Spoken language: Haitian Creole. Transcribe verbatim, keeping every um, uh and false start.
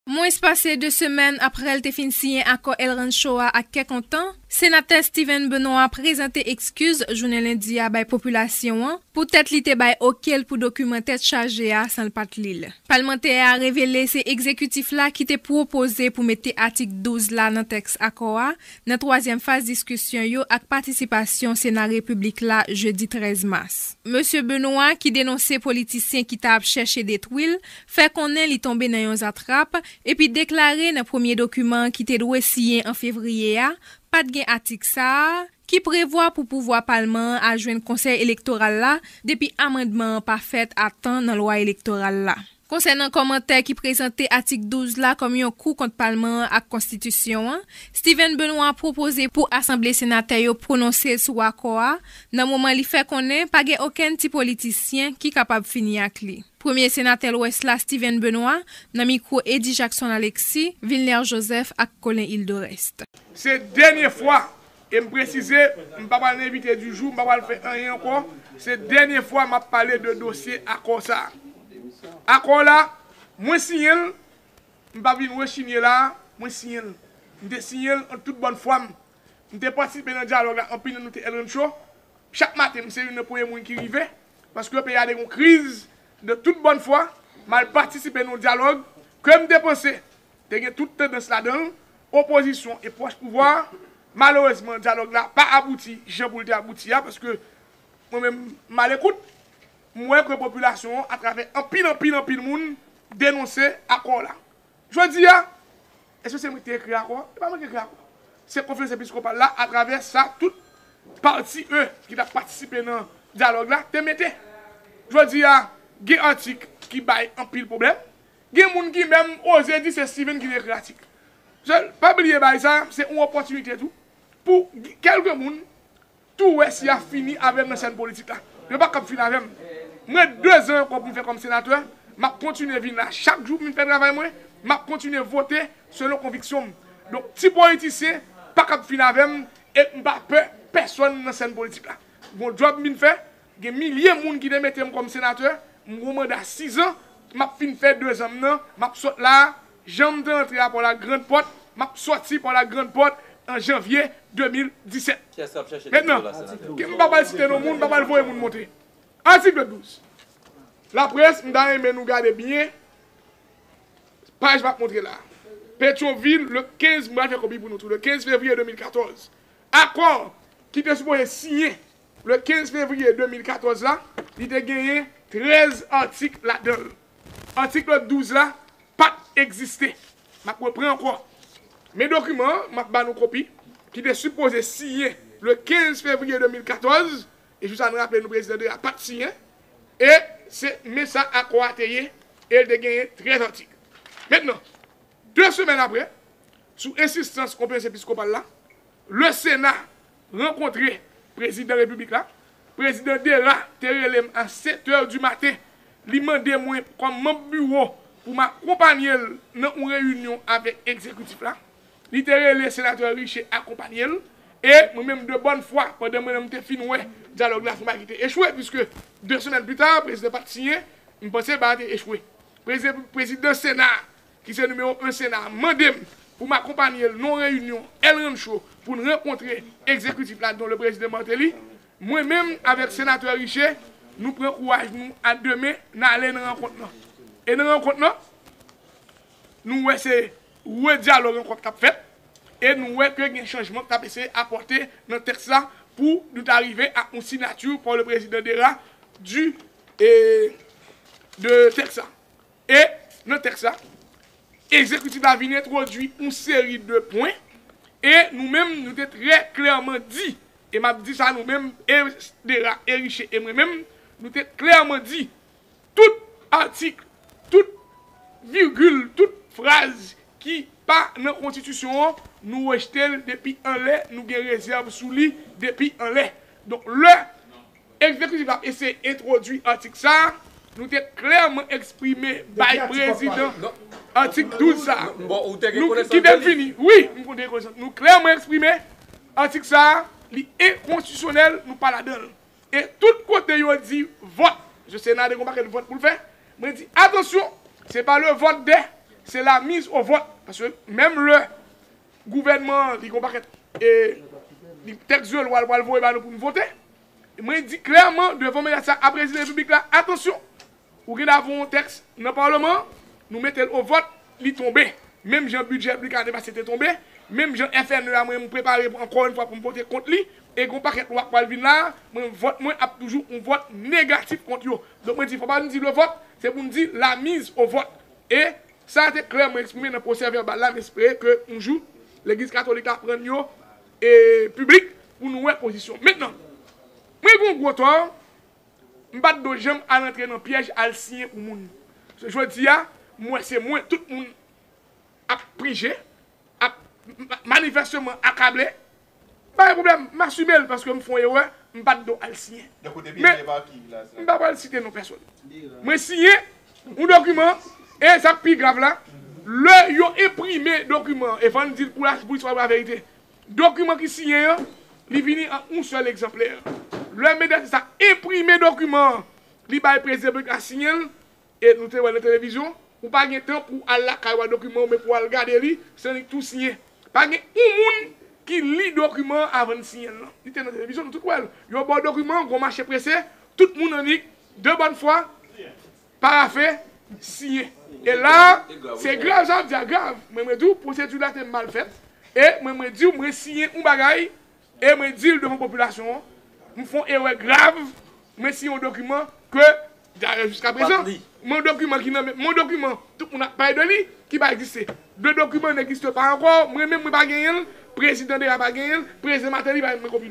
Mwens pase de semèn apre l te fin siyen akò El Rancho a ak kè kontan, Senatè Steven Benoît prezante ekskiz jounen lendi a bay popilasyon an poutèt li te bay oke l pou dokiman tèt chaje a san l pa t li l. Palmantè a revele se egzekitif la ki te pwopoze pou mete atik douz la nan tèks akò a nan twazyèm faz diskisyon yo ak patisipasyon Sena Repiblik la jedi trèz mas. Mesye Benoît, ki denonse politisyen ki ta ap chèche detwi l, fè konnen li tonbe nan yon zatrap, epi deklare nan premye dokiman ki te dwe siyen an fevriye a, pa t gen atik sa a, ki prevwa pou pouvwa palman an al jwenn Konsèy Elektoral la depi amandman an pa fèt a tan nan lwa elektoral la. Konsènan kòmantè ki prezante atik douz la kòm yon kou kont palman an ak konstitisyon an, Steven Benoît pwopoze pou asanble senatè yo pwononse l sou akò a, nan moman li fè konnen pa gen okenn ti politisyen ki kapab fini ak li. Premye senatè Lwès la, Steven Benoît, nan mikwo Eddy Jackson Alexis, Vilner Joseph ak Colin Hildorest. Se dènye fwa, e m presize, m pa pral envite di jou, m pa pral fè anyen ankò. Se dènye fwa m ap pale de dosye akò sa a. Akò la, mwen siyen l, m pa vin rechignen la, mwen siyen l. M te siyen l an tout bòn fwa m. M te patisipe nan dyalòg la, anpil nan nou te El Rancho. Chak maten, m se youn nan premye moun ki rive, paske peyi a te gen yon kriz. De tout bòn fwa, m al patisipe nan yon dyalòg ke m te panse te gen tout tandans ladan l, opozisyon e pwòch pouvwa a. Malerezman, dyalòg la pa abouti jan pou l te abouti a, paske mwen menm, m alekout, m wè ke popilasyon an, atravè anpil, anpil, anpil moun, denonse akò la. Jodi a, èske se mwen ki te ekri akò a? E pa mwen ki ekri akò a. Se Konferans Episkopal la, atravè sa tout pati E ki t ap patisipe nan dyalòg la, te mete. Jodi a, gen atik ki bay anpil pwoblèm. Gen moun ki menm oze di se Steven ki te ekri atik. Se, pa bliye bagay sa, se yon opòtinite tou pou kèlke moun tou wè si y a fini avè m nan sèn politik la. Yo pa kab fini avè m. Mwen, de zan ankò pou m fè kòm senatè, m ap kontinye vin la chak jou pou m fè travay mwen, m ap kontinye vote selon konviksyon m. Donk, ti politisyen pa kab fini avè m, e m pa pè pèsonn nan sèn politik la. Gon djòb m vin fè, gen milye moun ki te mete m kòm senatè, m gon manda sizan, m ap fin fè dezan m nan, m ap sot la, jan m te antre a pa la grann pòt, m ap sòti pa la grann pòt an janvye de mil disèt. Mentnan, ke m pa pral site non moun, m pa pral voye moun monte. Atik douz. Laprès, m ta renmen nou gade byen, paj m ap montre la. Petyonvil, le kenz, m pral fè kopi pou nou tou, le kenz fevriye de mil katòz. Akò ki te sipoze siyen le kenz fevriye de mil katòz la, li te genyen trèz atik ladan l. Atik douz la pa t egziste. M ap repran ankò. Men dokiman an, m ap ba nou kopi, ki te sipoze siyen le kenz fevriye de mil katòz, e jou sa nou raple nou prezidan Dera pa t siyen, e se men sa akò a te ye, e l te genyen trèz atik. Mentnan, de semèn apre, sou ensistans Konferans Episkopal la, le Sena rankontre prezidan repiblik la. Prezidan Dera te rele m a sèt è di maten. Li mande mwen kòm manm biwo pou m akonpanye l nan yon reyinyon avèk egzekitif la. Li te rele senatè Riché akonpanye l. E mwen menm, de bòn fwa, pandan mwen menm te fin wè dyalòg la se yon bagay ki te echwe, piske de semèn pita, prezidan pa t siyen, m panse bagay te echwe. Prezidan, prezidan Sena a, ki se nimewo en Sena a, mande m pou m akonpanye l nan yon reyinyon El Rancho pou n rankontre egzekitif la, dont le prezidan Martelly. Mwen menm avèk senatè Riché, nou pran kouraj nou a de men, n ale nan rankont lan. E nan rankont lan, nou wè se redyalòg ankò k t ap fèt, e nou wè ke gen chanjman k t ap eseye apòte nan tèks la pou nou ta rive ak yon sinati pa le prezidan Dera di, e, de tèks la. E nan tèks la, egzekitif la vin entwodui yon seri de pwen, e nou menm, nou te trè klèman di, e m ap di sa nou menm, e Dera, e Riché, e mwen menm, nou te klèman di, tout atik, tout vigil, tout fraz ki pa nan konstitisyon an, nou rejte l depi anlè, nou gen rezèv sou li depi anlè. Donk, lè egzekitif la ap eseye entwodui atik sa a, nou te klèman eksprime bay prezidan atik douz sa a. Nou kite m fini. Wi, m konn te rekonèt. Nou klèman eksprime atik sa a, li enkonstitisyonèl, nou pa ladan l. E tout kote yo di vòt, se Sena a te gen yon pakèt vòt pou l fè, mwen di, atansyon, se pa le vote des, se la mise au vote. Paske menm lè gouvènman an, li gon pakèt e, li, tèks de lwa l pral voye ba nou pou n vote, mwen di klèman devan medya sa a, prezidan repiblik la, atansyon, ou gen davon yon tèks nan palman an, nou mete l o vòt, li tonbe. Menm jan bidjè pli ka depase te tonbe, menm jan F N E a mwen m prepare ankò yon fwa pou m vote kont li, e gon pakèt lwa k pral vin la, mwen vòt mwen ap toujou yon vòt negatif kont yo. Donk mwen di fò pa n di le vote, se pou n di la mise au vote. E sa te klè mwen eksprime nan pwosè vèbal la, m espere ke yon jou legliz katolik la pran yo e piblik pou nou wè pozisyon. Mentnan, mwen gen yon gwo tò, m pa t dwe janm al antre nan pyèj al siyen pou moun. Jodi a, m wè se mwen, tout moun ap prije, ap ma- manifesteman akable. Pa gen pwoblèm, m asime l paske m fè yon erè, m pa t dwe al siyen. Donk ou te Men- pyeje pa ki la sa? M pa pral site non pèsòn. Mwen siyen yon dokiman, e sa k pi grav la, lè yo enprime dokiman, e fò n di l pou la pou istwa pou laverite. Dokiman ki siyen an, li vini an yon sèl egzanplè. Lè medam sa enprime dokiman an, li bay prezidan repiblik la siyen l, e nou te wè nan televizyon, ou pa gen tan pou al lakay ou a dokiman ou, men pou al gade li, se annik tou siyen. Pa gen yon moun ki li dokiman an avan n siyen l lan. Li te nan televizyon, nou tout wè l. Yo ba w dokiman an, gon mache prese, tout moun annik, de bòn fwa, parafe, siyen. E la, se grav, sa w ap di a grav. Mwen, mwen di w, pwosedi la te mal fèt. E mwen, mwen di w, mwen siyen yon bagay, e mwen di l devan popilasyon an, m fè yon erè grav, mwen siyen yon dokiman ke, dayè, jiska prezan, mwen yon dokiman ki nan men, mwen yon dokiman, tout moun ap pale de li, ki pa egziste. De dokiman n'existe pas ankò, mwen menm, mwen pa genyen l, prezidan deja pa genyen l, prezidan Martelly pa janm gen kopi